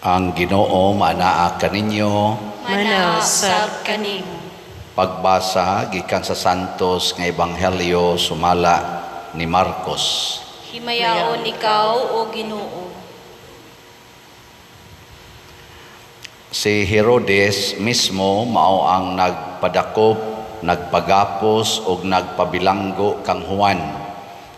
Ang Ginoo maanaa kaninyo. Manaa sab kanimo. Pagbasa gikan sa Santos nga Ebanghelyo sumala ni Marcos. Himayaon ikaw, o Ginoo. Si Herodes mismo mao ang nagpadakop, nagpagapos ug nagpabilanggo kang Juan.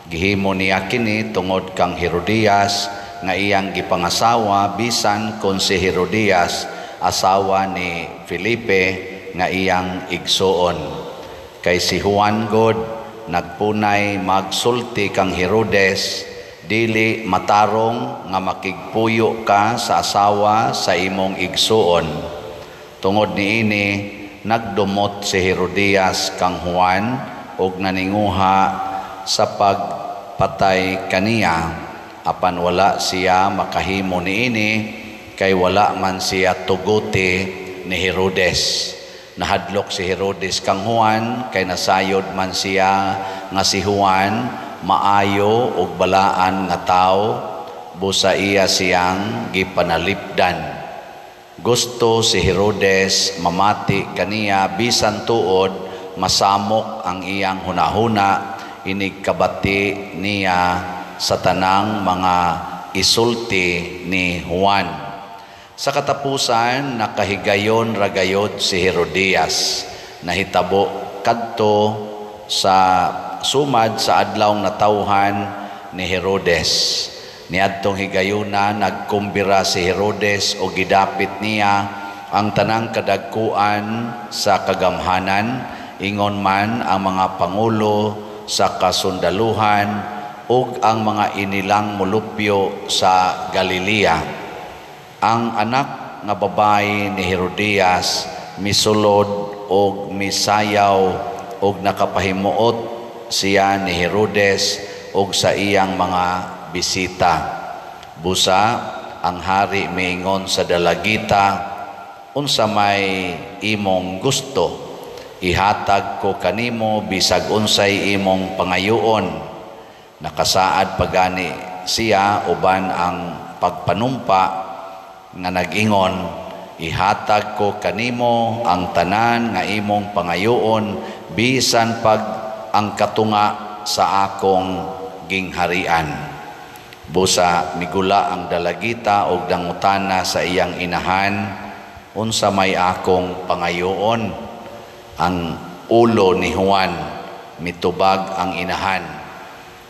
Gihimo niya kini tungod kang Herodias nga iyang gipangasawa, bisan kon si Herodias asawa ni Felipe nga iyang igsuon. Kay si Juan god nagpunay magsulti kang Herodes, dili matarong nga makigpuyo ka sa asawa sa imong igsuon. Tungod niini nagdumot si Herodias kang Juan ug naninguha sa pagpatay kaniya, apan wala siya makahimo niini kay wala man siya tuguti ni Herodes. Nahadlok si Herodes kang Juan kay nasayod man siya nga si Juan maayo ug balaan nga tawo, busa iya siyang gipanalipdan. Gusto si Herodes mamati kaniya bisan tuod masamok ang iyang hunahuna, inig kabati niya sa tanang mga isulti ni Juan. Sa katapusan, nakahigayon ragayod si Herodias. Nahitabo kadto sa sumad sa adlaw natawhan ni Herodes. Niadtong higayuna, nagkumbira si Herodes o gidapit niya ang tanang kadagkuan sa kagamhanan, ingon man ang mga pangulo sa kasundaluhan ug ang mga inilang mulupyo sa Galilea. Ang anak nga babae ni Herodias misulod og misayaw og nakapahimuot siya ni Herodes og sa iyang mga bisita. Busa ang hari miingon sa dalagita, unsa may imong gusto, ihatag ko kanimo bisag unsay imong pangayoon. Nakasaad pagani siya uban ang pagpanumpa nga nag-ingon, ihatag ko kanimo ang tanan nga imong pangayoon bisan pag ang katunga sa akong gingharian. Busa migula ang dalagita og nangutana sa iyang inahan, unsa may akong pangayoon? Ang ulo ni Juan. Mitubag ang inahan.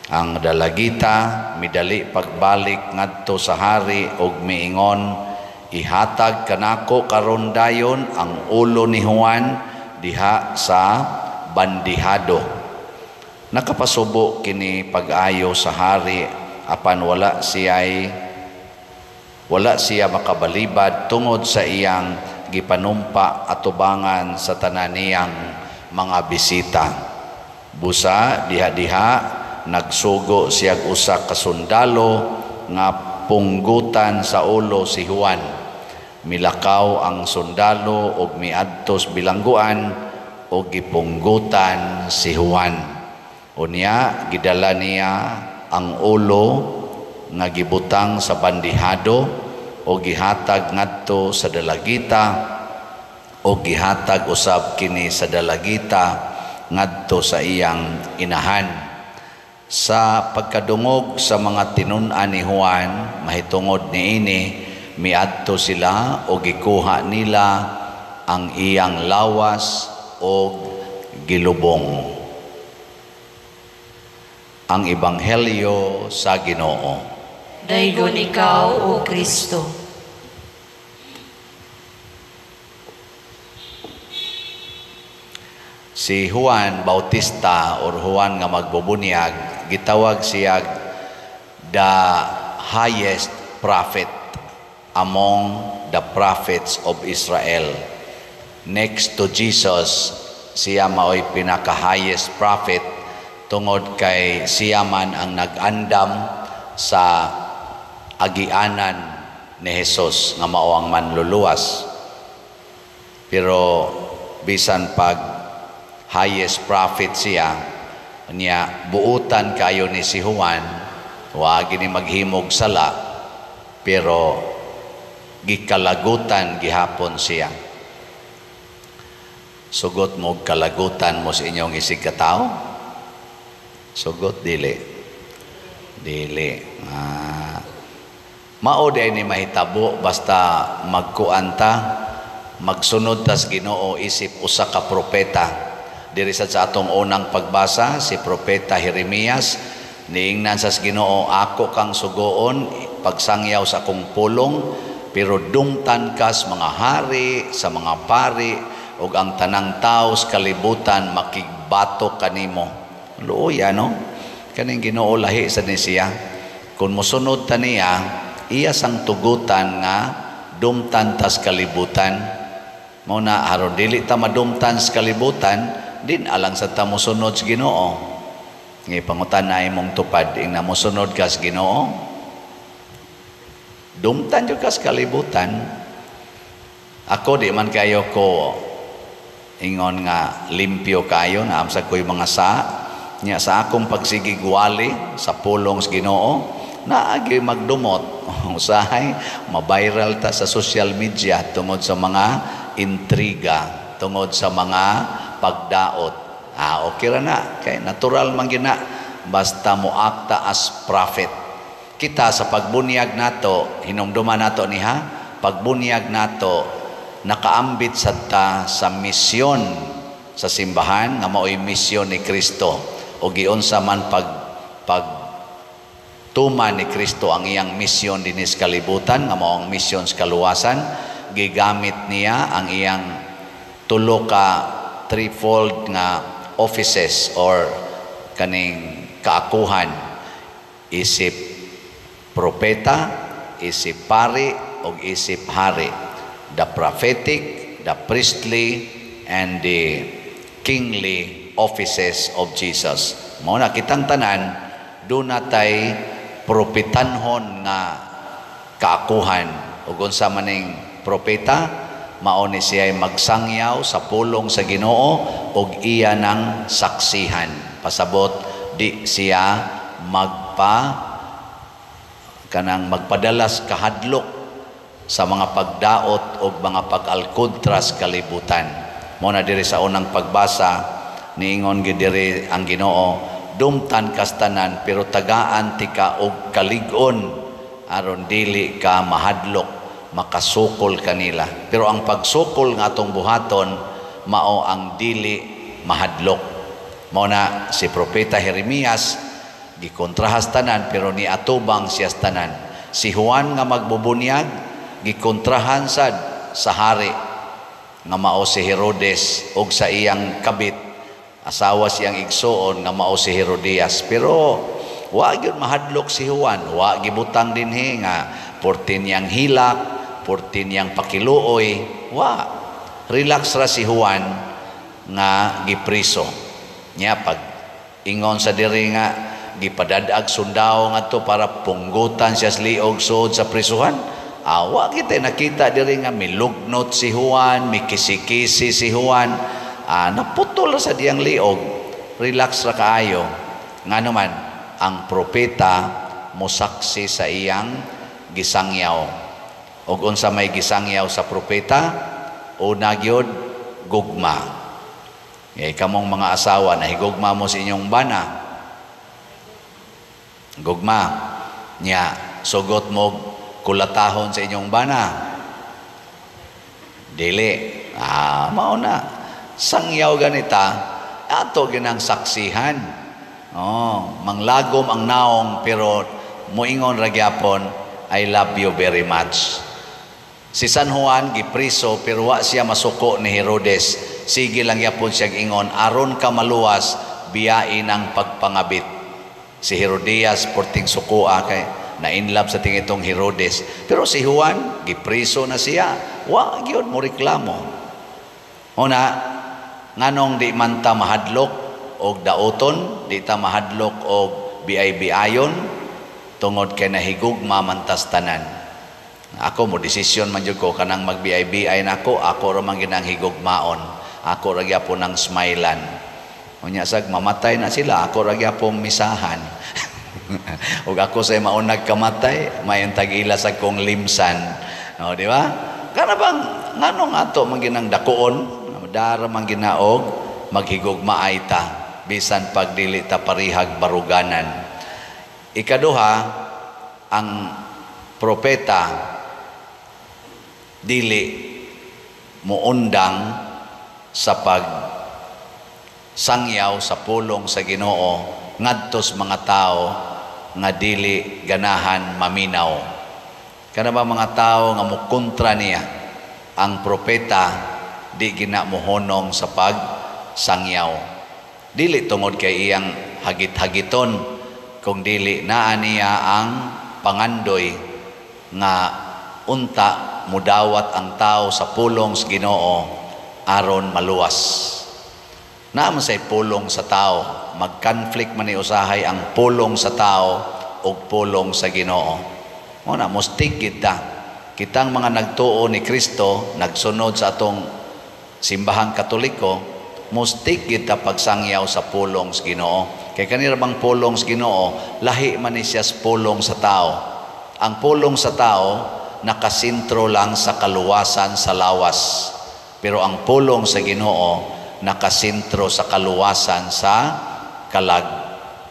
Ang dalagita midali pagbalik ngadto sa hari og miingon, ihatag kanako karon dayon ang ulo ni Juan diha sa bandihado. Nakapasubo kini pag-ayo sa hari, apan wala siya makabalibad tungod sa iyang gipanumpa atubangan sa tanan niyang mga bisita. Busa diha-diha nagsugo siyag usa ka sundalo nga punggutan sa ulo si Juan. Milakaw ang sundalo og miadtos bilangguan og gipunggutan si Juan. Unya gidala niya ang ulo nga gibutang sa bandihado o gihatag ngadto sa dalagita o gihatag usab kini sa dalagita ngadto sa iyang inahan. Sa pagkadungog sa mga tinun-an ni Juan mahitungod niini, miadto sila o gikuha nila ang iyang lawas o gilubong. Ang Ebanghelyo sa Ginoo. Daygon ikaw, O Kristo. Si Juan Bautista or Juan nga magbubunyag, gitawag siya the highest prophet among the prophets of Israel. Next to Jesus, siya maoy pinaka-highest prophet tungod kay siya man ang nag-andam sa agianan ni Jesus nga mao ang manluluwas. Pero bisan pag highest prophet siya, niya buutan kayo ni si Juan, wa gini maghimog sala, pero Gikalagutan gihapon siya. Sugot mo kalagutan mo sa inyong isig katawo? Sugot dili. Dili. Ah. Mao diay ni mahitabo basta magkuan ta, magsunod tas Ginoo isip usa ka propeta. Diri sa atong unang pagbasa, si Propeta Jeremias niingnan sa Ginoo, "Ako kang sugoon pagsangyaw sa akong pulong, pero dumtan kas mga hari, sa mga pari ug ang tanang tawo sa kalibutan makigbato kanimo." Luoya, no? Kaning Ginoo, lahi sa ni siya. Kung mosunod ta niya, iya sang tugutan nga dumtan tas kalibutan. Mao na aron dili ta madumtan sa kalibutan, din alang sa ta mosunod sa Ginoo. Ngay pangutan na imong tupad, ing na mosunod ka sa Ginoo, dumtan jud ka sa kalibutan. Ako, di man kayo ko ingon nga limpyo kayo, naamsa ko'y mga sa nya sa akong pagsigigwali sa pulong sa Ginoo, naagi magdumot. Usahay ma-viral ta sa social media tungod sa mga intriga, tungod sa mga pagdaot. Ah, okay ra na kay natural man gina basta mo akta as prophet. Kita sa pagbunyag nato, hinumduman nato ni ha, pagbunyag nato nakaambit sa ta sa misyon sa simbahan nga mao'y misyon ni Kristo o giunsa man pag pag tuman ni Kristo ang iyang misyon dinhi sa kalibutan nga mao ang misyon sa kaluwasan. Gigamit niya ang iyang tulo ka threefold nga offices or kaning kaakuhan, isip propeta, isip pari ug isip hari, the prophetic, the priestly and the kingly offices of Jesus. Mao na kitang tanan duna tay propetanhon nga kaakuhan. Ug unsa maning propeta? Mao ni siya magsangyaw sa pulong sa Ginoo ug iya nang saksihan. Pasabot, di siya magpa kanang magpadalas kahadlok sa mga pagdaot o mga pag-alkontra sa kalibutan. Mao na diri sa unang pagbasa, niingon gid diri ang Ginoo, dumtan kastanan pero tagaan tika og kalig-on aron dili ka mahadlok, makasukol kanila. Pero ang pagsukol nga atong buhaton mao ang dili mahadlok. Mao na si Propeta Jeremias gikontrahas tanan pero niatubang siya tanan. Si Juan nga magbubunyag gikontrahan sad sa hari nga mao si Herodes ug sa iyang kabit, asawa siyang igsuon nga mao si Herodias, pero wa gyud mahadlok si Juan. Wa gibutang dinhi nga porti niyang hilak, porti niyang pakiluoy. Wa, relax ra si Juan nga gipriso niya. Pag ingon sa diri nga gipadad-ag sundao ngadto para punggutan siya sa liog suod sa prisuhan, awa kita nakita diri nga milugnot si Juan, mikisi-kisi si Juan. Ah, naputol sa diyang liog. Relax ra kaayo. Ngano man, ang propeta mosaksi sa iyang gisangyaw. Ug unsa may gisangyaw sa propeta? Una gyud, gugma. Ngay kamong mga asawa, nahigugma mo sa inyong bana. Gugma. Nya, sugot mo kulatahon sa inyong bana? Dili. Ah, mao na. Sangyaw ganita, ato ginang saksihan. Oh, manglagom ang naong pero moingon ra gyapon, "I love you very much." Si San Juan gipriso pero wa siya masuko ni Herodes. Sige lang yapon siya ingon, "Aron ka maluwas, biyain ang pagpangabit." Si Herodias porting sukoa kay na in love sa tingitong Herodes. Pero si Juan gipriso na siya, wa gyud mo reklamo. Una, nganong di man ta mahadlok og daoton, di ta mahadlok og biay-biayon? Tungod kay nahigugma man tas tanan. Ako mo desisyon man jud ko kanang mag-BI-BI nako, ako ra man ginang higugmaon. Ako ra gyapon ang smilean. Unya sag mamatay na sila, ako ra gyapon misahan. Ug ako say maunag kamatay, mayong tag-ila sa kong limsan. No, di ba? Kana bang nganong ato man ginang dakuon, dara man ginaog maghigugmaay ta bisan pag dili ta parihag baruganan. Ikaduha, ang propeta dili muundang sa pag sangyaw sa pulong sa Ginoo ngadtos mga tao nga dili ganahan maminaw. Kana ba mga tao nga mukontra niya, ang propeta di gina mohonong sa pag sangyaw. Dili tungod kay iyang hagit-hagiton, kung dili naa niya ang pangandoy nga unta mudawat ang tao sa pulong sa Ginoo aron maluwas. Naa man say pulong sa tao, mag-conflict man ni usahay ang pulong sa tao ug pulong sa Ginoo. Mo na mustig kita. Kitang mga nagtuo ni Kristo, nagsunod sa atong simbahang Katoliko, mustig kita pagsangyaw sa pulong sa Ginoo. Kay kanira bang pulong sa Ginoo, lahi man ni siya sa pulong sa tao. Ang pulong sa tao nakasentro lang sa kaluwasan sa lawas. Pero ang pulong sa Ginoo nakasentro sa kaluwasan sa kalag.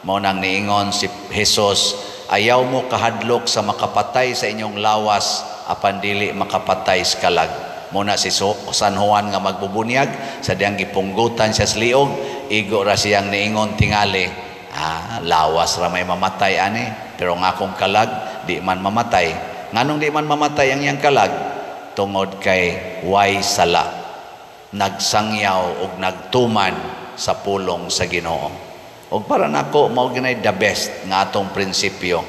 Mao nang niingon si Jesus, ayaw mo kahadlok sa makapatay sa inyong lawas apan dili makapatay sa kalag. Mao na si San Juan nga magbubunyag sa diyang gipunggutan siya sa liog, igo ra siyang niingon tingali, lawas ra may mamatay ani, pero ang akong kalag di man mamatay. Nganong di man mamatay ang iyang kalag? Tungod kay way sala, nagsangyaw og nagtuman sa pulong sa Ginoo. Og para nako mao ginay the best nga atong prinsipyo.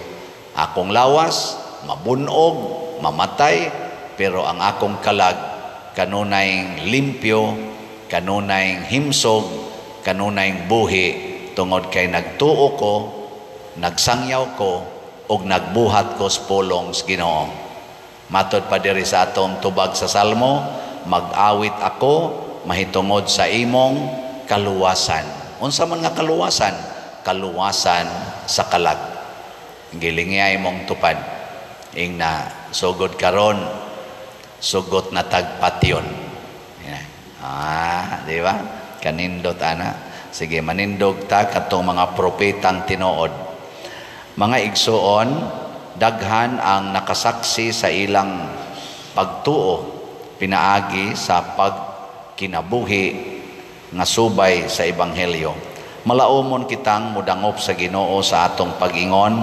Akong lawas mabunog, mamatay, pero ang akong kalag kanunay limpyo, kanunay himsog, kanunay buhi, tungod kay nagtuo ko, nagsangyaw ko, ug nagbuhat ko sa pulong sa Ginoo. Matod pa diri sa atong tubag sa Salmo, mag-awit ako mahitungod sa imong kaluwasan. Unsa man nga kaluwasan? Kaluwasan sa kalag. Gilingya imong tupad. Ingna sugod karon, sugot na tagpatyon. Di ba? Kanindot ana. Sige, manindog ta katong mga propetang tinuod. Mga igsuon, daghan ang nakasaksi sa ilang pagtuo pinaagi sa pagkinabuhi nga subay sa ebanghelyo. Malaumon kitang mudangop sa Ginoo sa atong pag-ingon,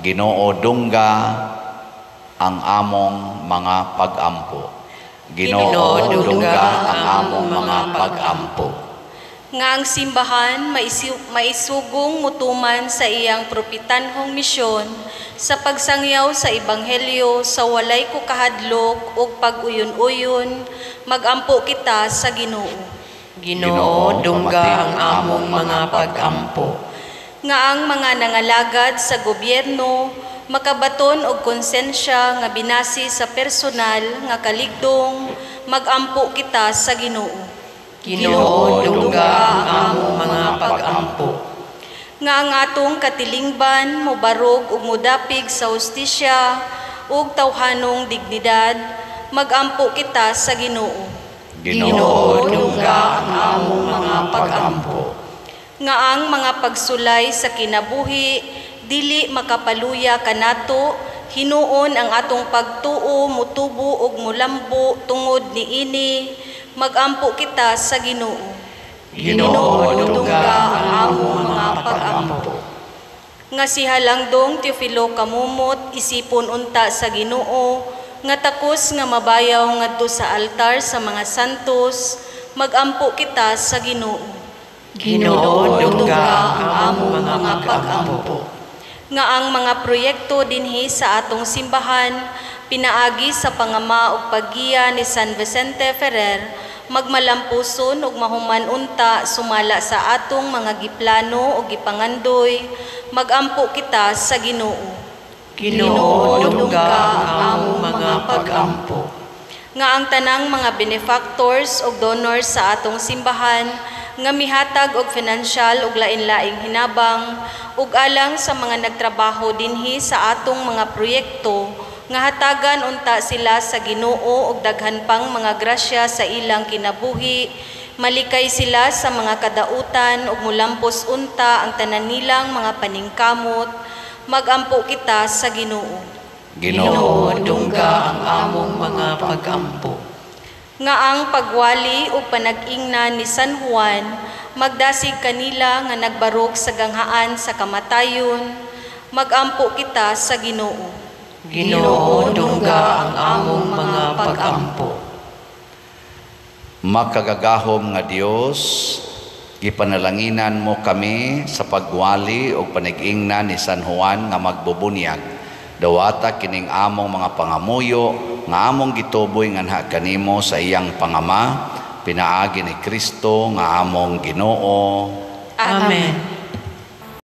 Ginoo, dungga ang among mga pag-ampo. Ginoo, dungga ang among mga pag-ampo. Nga ang simbahan maisugong mutuman sa iyang propitanhong misyon sa pagsangyaw sa ebanghelyo sa walay kukahadlok ug pag-uyon-uyon, magampo kita sa Ginoo. Ginoo, dungga ang among mga pag-ampo. Nga ang mga nangalagad sa gobyerno makabaton og konsensya nga binasi sa personal nga kaligdong, magampo kita sa Ginoo. Ginoo, dungga ang among mga pag-ampo. Nga ang atong katilingban mobarog ug modapig sa hustisya ug tawhanong dignidad, magampo kita sa Ginoo. Ginoo, dungga ang among mga pag-ampo. Nga ang mga pagsulay sa kinabuhi dili makapaluya kanato, hinuon ang atong pagtuo mutubo ug mulambo tungod niini, magampo kita sa Ginoo. Ginoo, dungga ang among mga pag-ampo. Nga si Halangdong Teofilo Camomot isipon unta sa Ginoo, nga takos nga mabayaw ngadto sa altar sa mga santos, magampo kita sa Ginoo. Ginoo, dungga ang among mga pag-ampo. Nga ang mga proyekto dinhi sa atong simbahan pinaagi sa pangama ug paggiya ni San Vicente Ferrer, magmalampuson ug mahuman unta sumala sa atong mga giplano ug gipangandoy, magampo kita sa Ginoo. Ginoo, dungga ang among mga pag-ampo. Nga ang tanang mga benefactors ug donors sa atong simbahan nga mihatag og financial ug lain-laing hinabang ug alang sa mga nagtrabaho dinhi sa atong mga proyekto, Nga hatagan unta sila sa Ginoo og daghan pang mga grasya sa ilang kinabuhi, malikay sila sa mga kadautan ug mulampos unta ang tanan nilang mga paningkamot, magampo kita sa Ginoo. Ginoo, dungga ang among mga pagampo. Nga ang pagwali ug panag-ingnan ni San Juan magdasig kanila nga nagbarog sa ganghaan sa kamatayon, magampo kita sa Ginoo. Ginoo, dungga ang among mga pagampo. Makagagahom nga Dios, gipanalanginan mo kami sa pagwali ug panag-ingnan ni San Juan nga magbubunyag. Dawata kining among mga pangamuyo nga among gituboy nganha kanimo sa iyang pangama, pinaagi ni Kristo nga among Ginoo. Amen.